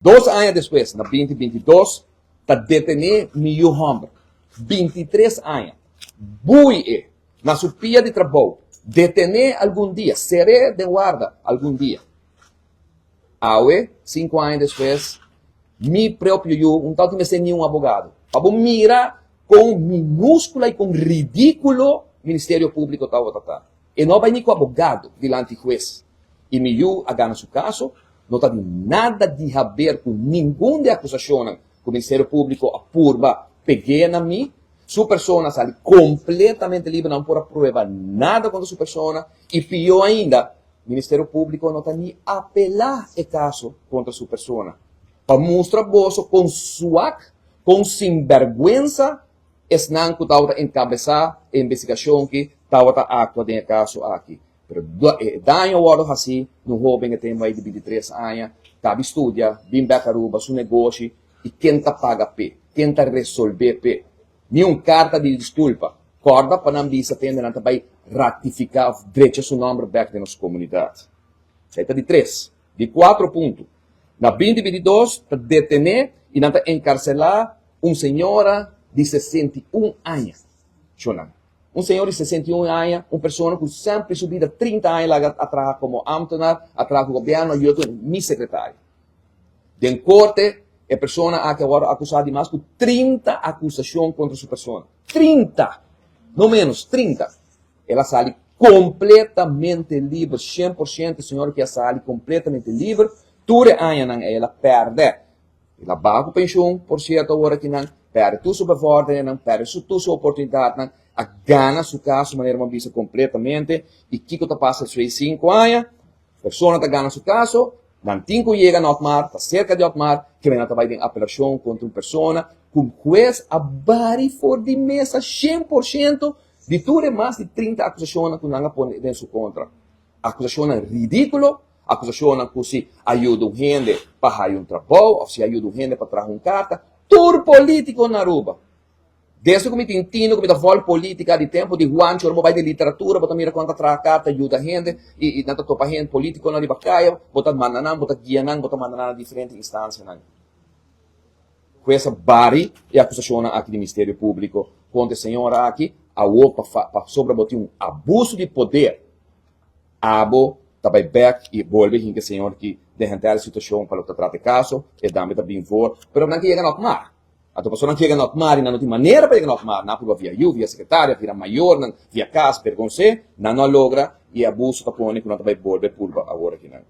2 aña despues, na 2022, ta detené mi yu hòmber, 23 aña, bui e, na su pia di trabou, detené algun dia, ser'é den warda algun dia. Awe, 5 aña despues, mi propio yu, no ta mester ningun abogado. Pa mira kon minúskulo i kon ridíkulo Ministerio Públiko ta. E no a bai ni ku abogado dilanti hues. I mi yu a gana su kaso, no tin nada di haber ku ningun di akusashon ku Ministerio Públiko a purba pega na mi, su persona a sali kompletamente liber, no por a prueba nada kontra su persona, i pió ainda, Ministerio Públiko no ta ni apelá e kaso kontra su persona. Pa mustra boso kon suak, kon sinbèrgwensa, esnan ku tabata enkabesá e investigashon ku tabata aktua den e kaso aki. Pero daño a wòrdu hasí na un hóben ku tin mas di 23 aña, kaba studia, bin bèk Aruba, su negoshi, i ken ta paga p'e, ken ta resolvé p'e. Ni un karta di diskulpa. Kòrda pa nan bisa tende nan tambe ratifiká òf drecha su nòmber bèk den nos komunidat. Esei ta di tres. Di kuater punto. Na 2022, ta detené i nan ta enkarselá un señora di 61 aña. Shonan. Un señora di 61 aña, un persona ku semper su bida 30 aña a traha komo ambtenaar, a traha ku gobièrnu, i otro mi sekretario. Den korte, e persona aki awor akusá di mas ku 30 akusashon kontra su persona. 30! No ménos, 30. El a sali kompletamente liber, 100% señora ku a sali kompletamente liber. Tur añanan el a pèrdè. El a baha ku penshun, por sierto, awor aki nan, pèrdè tur su bevorderingen, pèrdè tur su oportunidatnan, a gana su kaso, manera mi a bisa kompletamente, i kiko ta pasa 5 aña, persona ta gana su kaso, nan tin ku yega na Otmar, ta serka di Otmar, ku nan ta bai den apelashon kontra un persona, ku hues a bari for di mesa 100% di tur mas di 30 akusashon ku nan a pone den su kontra. Akusashon ridíkulo, akusashon ku si a yuda un hende pa haña un trabou, òf si a yuda un hende pa traha un karta, tur polítiko na Aruba. Desde ku mi tin tino, ku mi ta volg polítika di tempu di Juancho, ora bai di literatura, bo ta mira kon ta traha karta, yuda hende, i nan ta topa hende polítiko na riba kaya, bo ta manda nan, bo ta guia nan, bo ta manda nan na diferente instansianan. Hues a bari e akusashon aki di Ministerio Públiko kontra e señora aki, awor pa sobra bo tin un abuso di poder. Abo ta bai bèk i bolbe hinka e señor aki den henter situashon pa loke ta trata e kaso, e dame ta bin voor, pero nan ke yega na Otmar. Anto persona ku yega na Otmar i nan no tin manera pa yega na Otmar, nan a prueba via yu, via sekretaria, via mayornan, via kas, bergonsé, nan no a logra i e abuso ta pone ku nan ta bai bolbe purba awor aki nan.